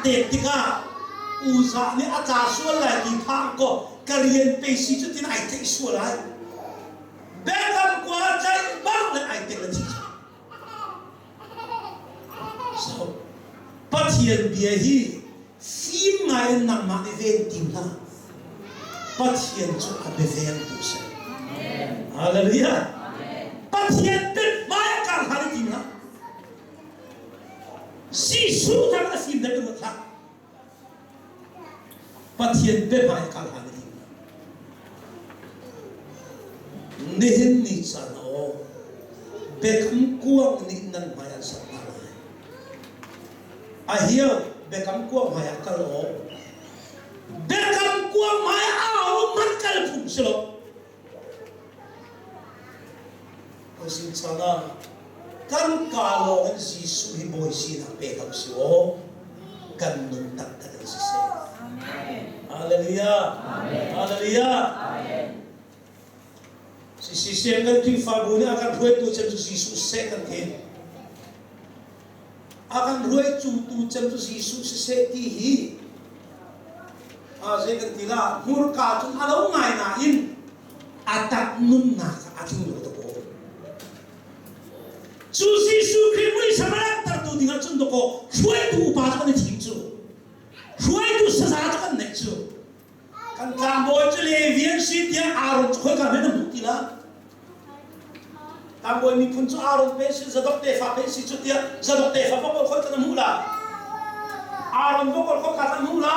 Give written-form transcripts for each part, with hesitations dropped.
dek tikah Uzzah nih a tla sual lai ti phang kaw ka rian pe si cu tin ai theih sual ai. Biakam kua tlaih bang le ai tel a thi cang. So, Pathian bia hi fim ngai in nangmah nih ven tim hlah. Pathian cu a biavengtu si. Hallelujah. Pathian biahmai a kar hlan i tim hlah. Jesuh thang a fim deuh ruat hlah. Pathian biahmai a kar hlan i tim hlah. Nihin ni caan aw biakam kuang nih nan hmai an sak hna lai. A hiau biakam kuang hmai ah kal aw. Biakam kuang hmai ah um hmanh kal phung si lo. Hawisin caan ah kan kaa lawng in Jesuh hi bawi sinak pe ko si aw. Kan nun taktak in siseh. Hallelujah. Hallelujah. CCM kan Khrihfabu nih a kan hruaitu cem cu Jesuh seh kan ti. A kan hruaitu tu cem cu Jesuh siseh ti hi a zei kan ti la hmurka cun a lo ngai nain a tak nunnak a tling lo dakaw. Cu Jesuh Khrih muisam a langhtertu dingah cun dakaw hruaitu upa cu kan i thim cu. Hruaitu saza cu kan neih cu. Kan tlangbawi cu Levi an si tiah Aaron cu khoika hmanh a hmuh ti lo. Tlangbawi miphun cu Aaron pe si Zadok tefa pe si cu tiah Zadok tefa bokol khoi kan hmuh la. Aaron bokol khoi ka kan hmuh la.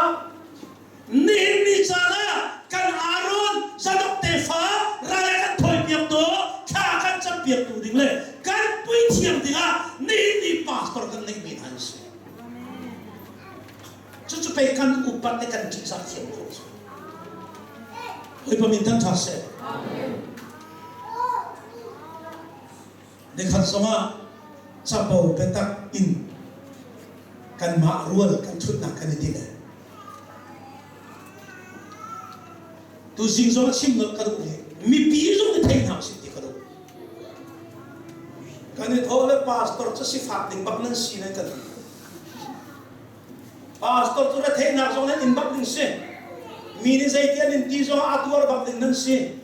Nihin ni caan ah kan Aaron Zadok tefa rai a kan thawi piak tu thla kan cam piak tu ding le kan puithiam dingah nihin ni pastor kan neih mi hna an si. Cucu pei kan upat le kan ṭihzah thiam khawh cu. Bawipa min thangṭhat seh. Nikhat zongah capo biatak in kanmah rual kan ṭhutnak kan i tinh. Tuzing zong a chim nolh ka duh i mipi zong nih thei hna usih ti ka duh. Kan i thawh le pastor cu sifak ding bak nan si nan kan ti. Pastor cu retheihnak zong nan in bak ding si. Mi nih zeiti an in ti zong a tuar bak ding nan si.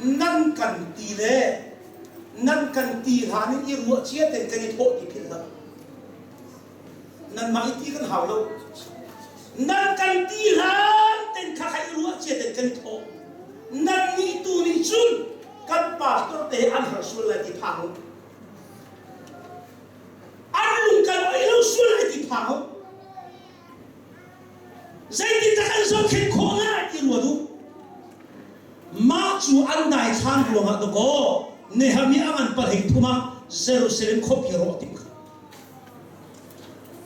Nan kan ti le nan kan ti hlan in i ruah cia ten kan i thawh ti philh hlah. Nanmah i ti kan hau lo. Nan kan ti hlan ten kha kha i ruah cia ten kan i thawh. Nan nih tu nih cun kan pastor te an har sual lai ti phang u. An lung kan oih lo sual lai ti phang u. Zeitindah kan zohkhenh khawh lai ti ruat u. Mah cu an daithlan ruangah dakaw Nehemiah a ngan palhei thum ah Jerusalem khuapi rawh tim kha.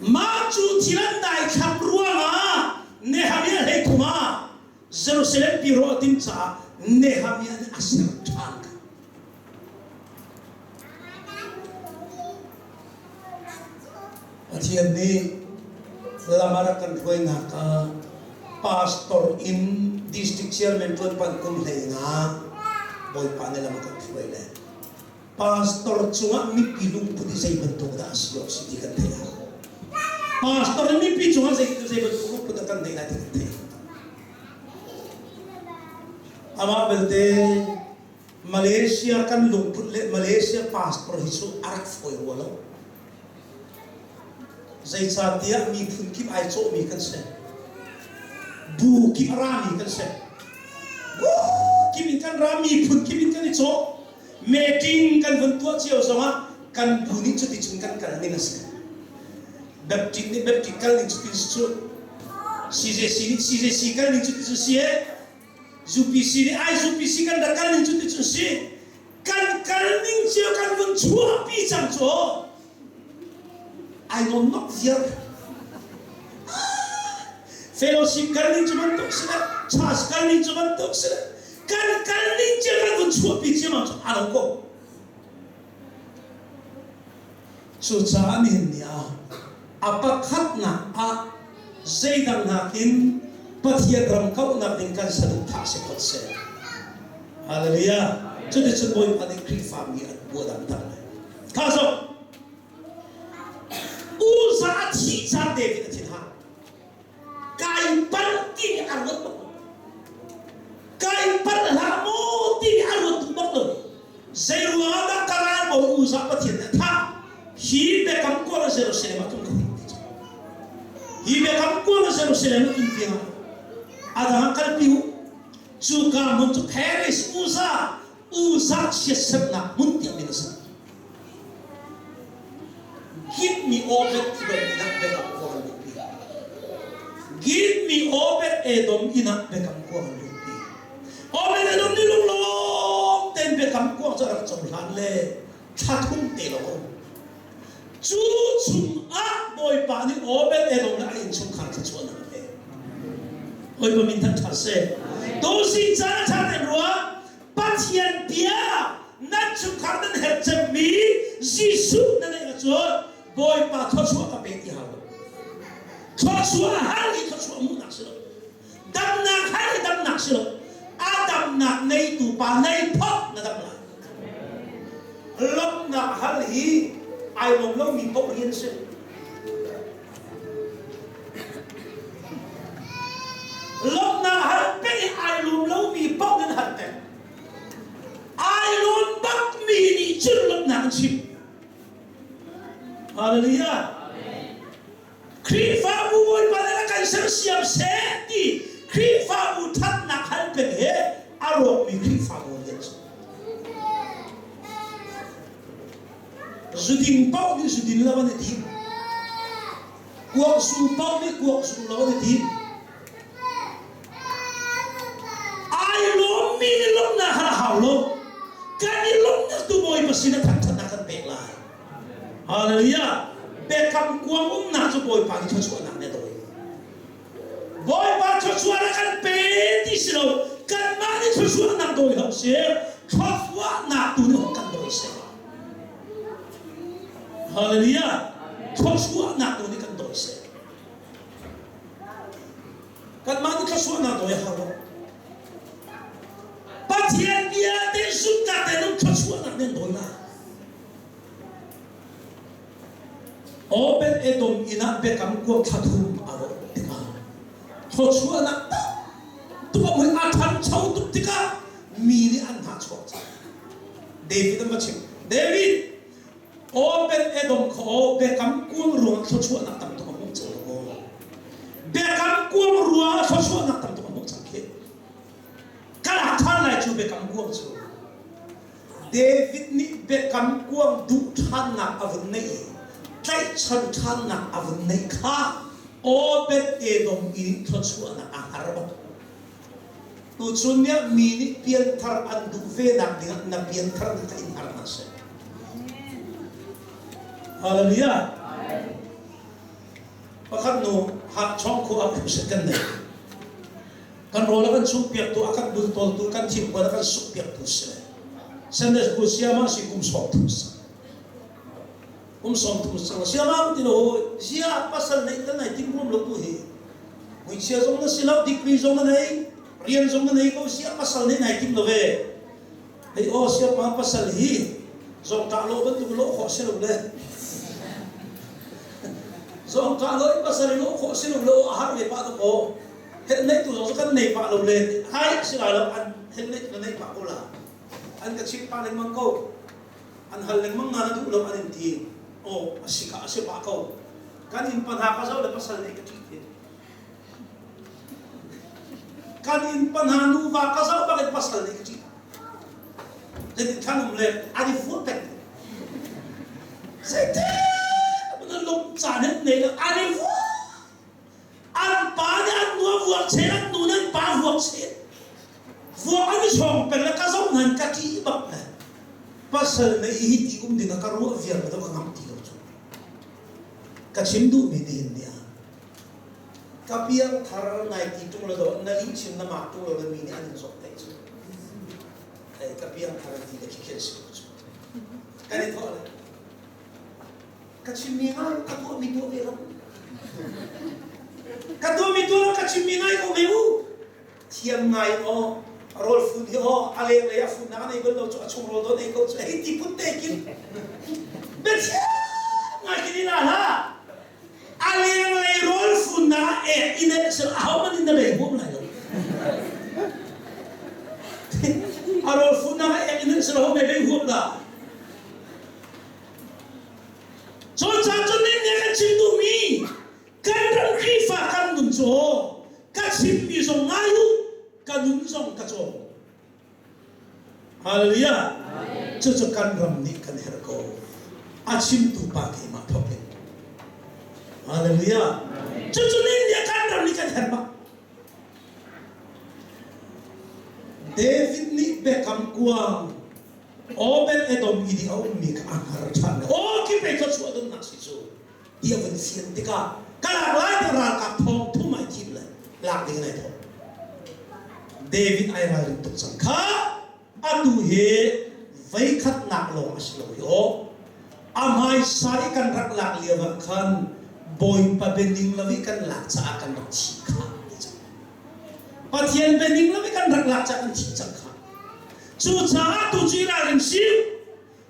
Mah cu thil an daithlan ruangah Nehemiah hlei thum ah Jerusalem pi rawh tim caah Nehemiah nih a ser ṭhan kha. Pathian nih lam a rak kan hruainak ah pastor in district chairman ṭuan pan kum hlei nga Bawipa nih lam a kan hruai le pastor cungah mipi lungput hi zei bantuk dah a si awk si ti kan theih a pastor nih mipi cungah zei zei bantuk lungput dah kan neih lai ti kan theih amah belte Malaysia kan lungput le Malaysia pastor hi cu a rak fawi rua lo. Zeicahtiah miphun kip ai cawhmi kan si. Bu kip a rami kan si. Bu kip in kan ra, miphun kip in kan i cawh. Meeting kan vun tuah cio zongah kan bu nih cuticun kan kal ning a si. Baptist nih Baptist kal ning cutin si cu. CJC nih CJC kal ning cuticun si e. UPC nih ai UPC kan rak kal ning cu ti cu si kan kal ning cio kan vun chuahpi cang cu ai nawn nok viar fellowship kal ning cu bantuk si le church kal ning cu bantuk si le kan kal ning cio kan vun chuahpi cio ma cu a lo ko Cucaah nihin ni ah a pakhatnak ah zeidang nakin Pathian ram kauhnak ding kan saduhthah si phot seh. Hallelujah. Cuticun Bawipa nih Khrihfami an buadang tak lai. Kha zong Uza a thih caah. caan David a thin hang. Kai palh timi a ruat bak lo. Kai palh hlah maw timi a ruat duh bak lo. Zei ruangah dah ka ralbawi Uzah Pathian nih a thah? Hi biakam kuang Jerusalem ah tlung kho ti cang. Hi biakam kuang Jerusalem ah tlung tiang a dang ah kalpi u. Cuka hmun cu Paris Uzah Uzah chiatsernak hmun tiah min a sak. Give me Obed Edom inah biakam kuang an luhpi. Give me Obed Edom inah biakam kuang an luhpi. Obed Edom nih lunglawm tein biakam kuang cu a rak cohlan le thla thum te lawng a um. Cu chungah Bawipa nih Obed Edom le a innchungkhar thluachuahnak a pek. Bawipa min thangṭhat seh. Tusi caan a ṭha ten ruah Pathian bia nan chungkhar nan herh cemmi Jesuh na neih ahcun Bawipa thluachuah ka pe ti hau lo. Thluachuah hal i thluachuah hmuhnak si lo. Damnak hal i damnak si lo. A damnak neitu pa nei phot na dam lai. Lawmhnak hal hi ai lawm lomi paoh rian si. Lawmhnak hal peng i ai lawm lomi paoh nan hal peng. Ai lawm bakmi nih cun lawmhnak an chim. Hallelujah. Khrihfabu Bawipa nih a kan sersiam seh ti Khrihfabu ṭhatnak hal peng he a rawkmi Khrihfabu an si. Zuding paoh nih zudin lo an i tim. Kuakzu paoh nih kuakzu lo an i tim. Ai lawmmi nih lawmhnak hal a hau lo. Kan i lawmhnak tu Bawipa sin ah thangṭhatnak kan pek lai. Hallelujah. Biakam kuang umnak cu Bawipa nih thluachuahnak nih a dawi. Bawipa thluachuah a kan pe ti si lo. Kanmah nih thluachuahnak dawi hlah usih. Thluachuahnak tu nih hong kan dawi seh. Hallelujah. Thluachuahnak tu nih kan dawi seh. Kanmah nih thluachuahnak dawi a hau lo. Pathian bia te zumhnak te nung thluachuahnak nih an dawi lai. Obed Edom inn ah biakam kuang thla thum a rawh tikah thluachuahnak tam tuk a hmun a ṭhancho tuk tikah mi nih an hnahchuak cang. David an va chimh. David, Obed Edom kha aw biakam kuang ruangah thluachuahnak tam tuk a hmuh cang lo. Biakam kuang ruangah thluachuahnak tam tuk a hmuh cang khi. Ka lak ṭhan lai cu biakam kuang cu. David nih biakam kuang duh ṭhannak a vun neih i tlaihchan ṭhannak a vun neih kha Obed Edom i thluachuahnak a hngar bak. Tuchun ni ah mi nih pianthar an duh ve nak dingah na pianthar kha in hngar hna seh. Hallelujah. Pakhat nu ha chong khu ah crusade kan nei. Kan rawl a kan chumhpiaktu, a kan bultawltu, kan thingpuan a kan sukpiaktu si le. Sunday school siama si kum 30 sang. Kum 30 sang siama ti lo zia pasal nei tal nai tim rum lo tu hi. Muichia zong na si lo, degree zong na nei, rian zong na nei ko sia pasal nei nai tim lo ve. Hei aw siapa pasal hi zong ṭah lo bantuk lo khawh si lo le. Zong ṭah lo i pasal i lo khawh si lo le a har ve pah tuk aw. Helmet tu zong cu kan nei pah lo le hai si lai lo an helmet na nei pah ko la an ka chimh pah lengmang ko an hal lengmang na na duh lo an in ti aw a si ka a si pah ko kan inn pa hna ka zoh le pasal nei ka ṭih ti kan inn pa hna nuva ka zoh bak in pasal nei ka ṭih zeitin thlan um le an i fuh peng zeitin na lung caan hin nei lo an i fuh An pa nih an nu a vuak chen, an nu nih an pa a vuak chen. Vuak an i chawng peng le ka zoh hna ka ṭih bak le pasal na i hi ti um ding ah ka ruah viar ma ka ngam ti lo cu. Ka chim duhmi nihin ni ah ka piangthar nai ti ṭung lo do na lih chim na mak ṭung lo le mi nih an in zawt te cu. Hei ka piangthar ti le khi si ko cu. Kan i thawh le Ka chimmi ngai ka tuahmi tuah ve lo. Ka tuahmi tuah lo ka chimmi ngai ko ve u. Thiam ngai aw rawl fun hi aw a leng lei a fun nak a nei bal lo cu a chung rawl dawt ei ko cu hei ti put te kin. Biathiam ngai kin ila hlah. A leng Ek in eh sel ahohmanh in na bei huam lai lo. A rawl funnak ah ek in eh sel ho mei bei huam dah. Cun ca cun nih nih kan chim duhmi kan ram Khrihfa kan nun cu ka chimmi zong ngai u ka nun zong ka cawm. Hallelujah. Cucu kan ram nih kan herh ko. A chimtu pa keimah thawk in. Hallelujah. Cucu nih nih kan ram nih kan herh bak. David nih biakam kuang Obed Edom i a ummi kha a hngar ṭhan. Aw khi pei thluachuah donnak si cu. Ti a vun fian tikah ka lak lai tiah ralkap thawng thum ai thim le lak ding in ai thawh. David ai ralring tuk cang kha atu hi veikhatnak lawng a si lo hi aw. A hmaisa i kan rak lak lio ah khan Bawipa bianing lo i kan lak caah kan rak thi kha ti cang. Pathian bianing lo i kan rak lak caah kan thi cang kha. Cucaah tu cu i ralring si.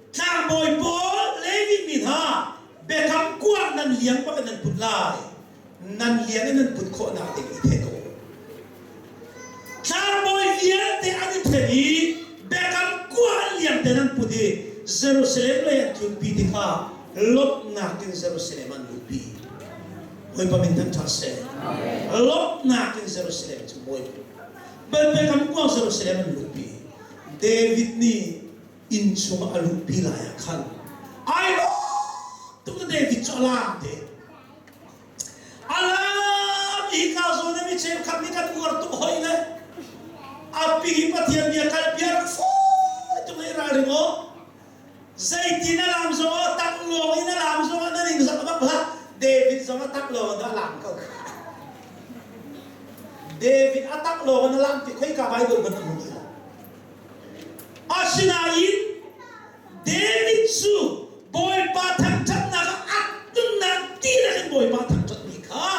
Tlangbawi pawl Levi mi hna biakam kuang nan liang bak in nan put lai. Nan liang in nan put khawhnak ding i then u. Tlangbawi vialte an i then i biakam kuang an liang te nan put i Jerusalem lei an tlunpi tikah lawmhnak in Jerusalem an luhpi. Bawipa min thangṭhat seh. Lawmhnak in Jerusalem cu Bawipa. Biakam kuang Jerusalem an luhpi. David nih inn chungah a luhpi lai ah khan ai lawm tuk na David cu a laam te a laam i hika zawn i mi cheukhat nih kan uar tuk hoi le a pi Pathian bia kalpi a rak fawi tuk le i ralring aw zeitin a laam zong ah tak lawng in a laam zong ah nan ing zak bak hlah David zong a tak lawng in a laam ko David a tak lawng in a laam ti khoika Bible hmanh a hmu ti lo Asinain David cu Bawipa thangṭhatnak ah a nunnak dihlak in Bawipa thangṭhatmi kha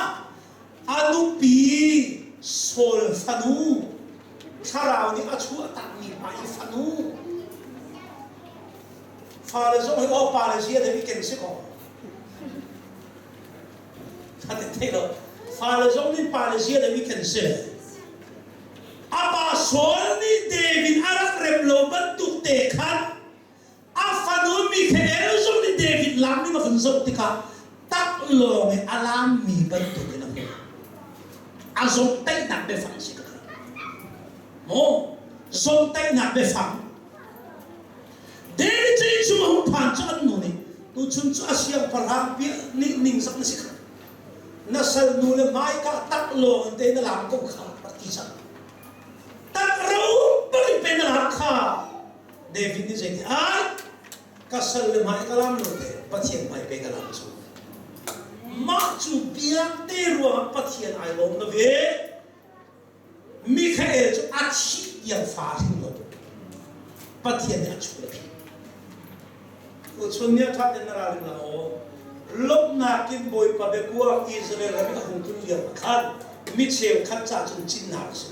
a nupi Saul fanu thlarau nih a chuahtakmi pa i fanu fale zong hi aw pale zia deuh i ken si kaw thei lo fale zong nih pale zia deuh i ken si A pa Saul nih David a rak rem lo bantuk te khan a fanu Mikhael zong nih David lam ning a vun zoh tikah tak lawng in a lammi bantuk in a hmuh. A zawmtaihnak biafang si ka kha. Maw zawmtaihnak biafang. David cu innchung a hung phan cu an nu nih tuchun cu a siangpahrang nih ningzak na si kha. Na salnu le hmaika tak lawng in te na lam ko kha rak ti cang. Tak ro bak in pe na lam kha. David nih zei ti ai ka sal le hmai ka lam lo te Pathian hmai pe ka lam cu. Mah cu biakte ruangah Pathian ai lawm na ve. Mikhael cu a thih tiang fa a hring lo. Pathian nih a chul a phih. Tuchun ni a ṭhat in na ralring la aw. Lawmhnak in Bawipa biakuang Israel ram i a hung tlun lio ah khan mi cheukhat ca cun cinnak a si.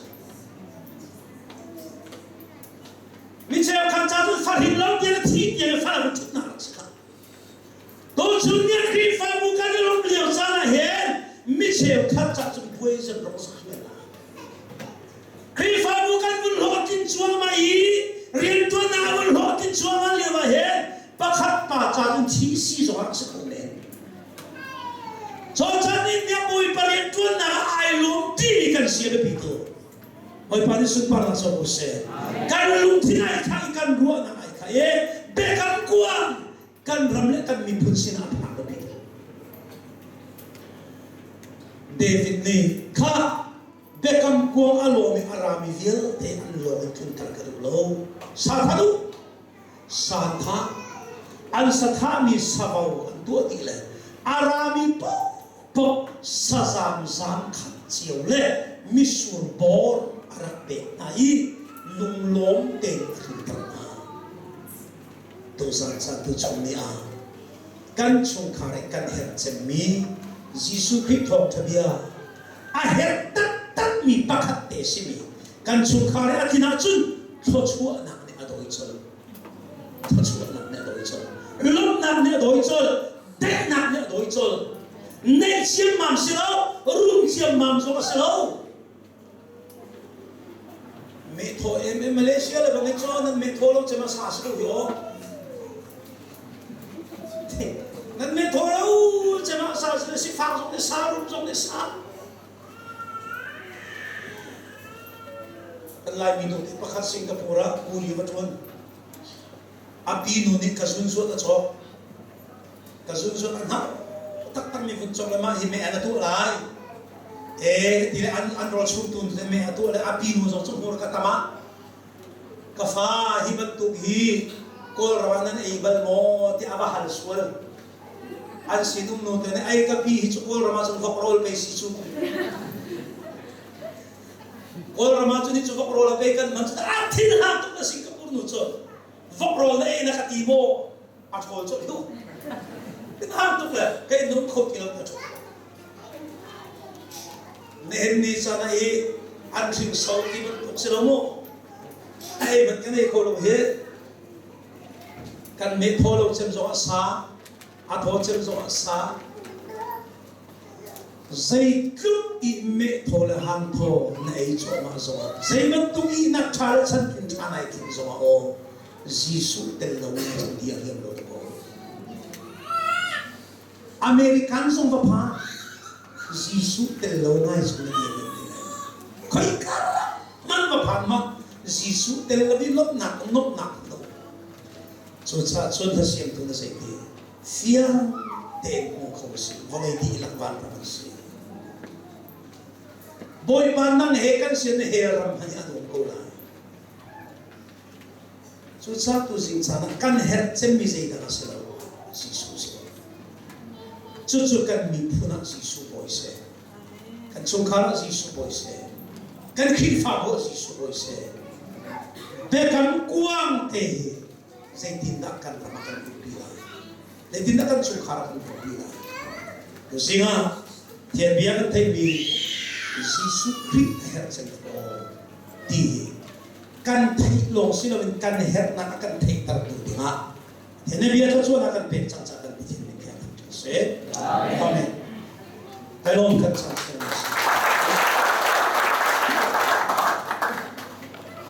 Mi cheukhat ca cun fahrin lo tiang a thi tiang i far a ṭhutnak a si kha. Tuchun ni Khrihfabu kan i lawmh lio caan ah hin mi cheukhat ca cun poison rak si hrial lai. Khrihfabu kan vun hlawhtlin cuahmah i rianṭuannak a vun hlawhtlin cuahmah lio ah hin pakhat pa ca cun thi si zong rak si kho men. Cawcan in nih Bawipa rianṭuannak ah ai lawm timi kan si a biapi tuk. Bawipa nih sunparnak co ko seh. Kan lungthin ai khah i kan ruahnak ai khah i biakam kuang kan ram le kan miphun sinah a phak biapi tuk. David nih kha biakam kuang a lawm i a rami vialte an lawng in tlunter ka duh lo. Sa that u! Sa thah. An sathahmi savo an tuah dih le a rami paohpaoh sazam zam khat cio le mitsur bor a rak pek hna i lunglawm tein a tlunter hna. Tuzan caan tuchung ni ah kan chungkhar i kan herh cemmi Jesuh Khrih thawngṭha bia a herh taktakmi pakhat te simi kan chungkhar i a tlin ahcun thluachuahnak nih a dawi colh. Thluachuahnak nih a dawi colh. Lawmhnak nih a dawi colh. Daihnak nih a dawi colh. Neih ciammam si lo, rum ciammam zong a si lo. Meh thaw em Malaysia le bang in nan meh thaw lo cem a sa si lo hi aw. Nan meh thaw lo cem a sa si sifak zong nih sa rum zong nih sa. Kan Laimi nu pakhat Singapore ah kuli va ṭuan. A pi nu nih ka zunzuat a cawk. Ka zunzuat a hnap taktak mi vun cawk le mah hi meh an a tuah lai. E ti le an an rawl chumtu nu meh a tuah le a pi nu zong cu hmur ka tam ah ka fa hi bantuk hi Kawlram ah nan ei bal maw ti a va hal sual. An sinum nu te nih ei ka pi hi cu Kawlram ah cun vok rawl pei si cu. Kawlram ah cun hi cu vok rawl a pei kan man cu a thin hang tuk na Singapore nu cu vok rawl na ei na ka ti maw a ṭhawl cu hiu thin hang tuk le ka in nung kho ti lo na ṭhawl nihin ni caan ah i an hringso ti bantuk si lo mu ei man kan ei kho lo hi kan meh thaw lo cem zong ah sa a thaw cem zong ah sa Zeitluk i mehthaw le hangthaw na ei cuahmah zongah, zei bantuk ihnak ṭha le chantlung ṭha nai thim zongah aw, Jesuh tel lo in cun di a liam lo tuk aw. American zong va phan, Jesuh tel lo ngai zong na di a liam te lai. Khoika man va phan ma, Jesuh tel lo i lawmhnak nuamhnak lo. Cucaah cun na siamtu na zei ti? Fiang tein hmu kho a si. Vawlei dihlak vanram an si. Bawipa nang he kan sin hell ram hmanh an um ko lai. Cucaah tuzing caan ah kan herh cemmi zeidang a si lo. Jesuh si. Cucu kan miphun ah Jesuh bawi seh. Kan chungkhar ah Jesuh bawi seh. Kan Khrihfabu ah Jesuh bawi seh. Biakam kuang te hi zeitindah kan ram ah kan umpi lai zeitindah kan chungkhar ah kan umpi lai tuzing ah Pathian bia kan theihmi Jesuh Khrih a herh cem ko ti kan theih lawng si loin kan herhnak a kan theihtertu dingah Pathian bia thluachuahnak kan pek cang caah kan Pathian min thiang thangṭhat seh. Amen. Kai lawm kan cang.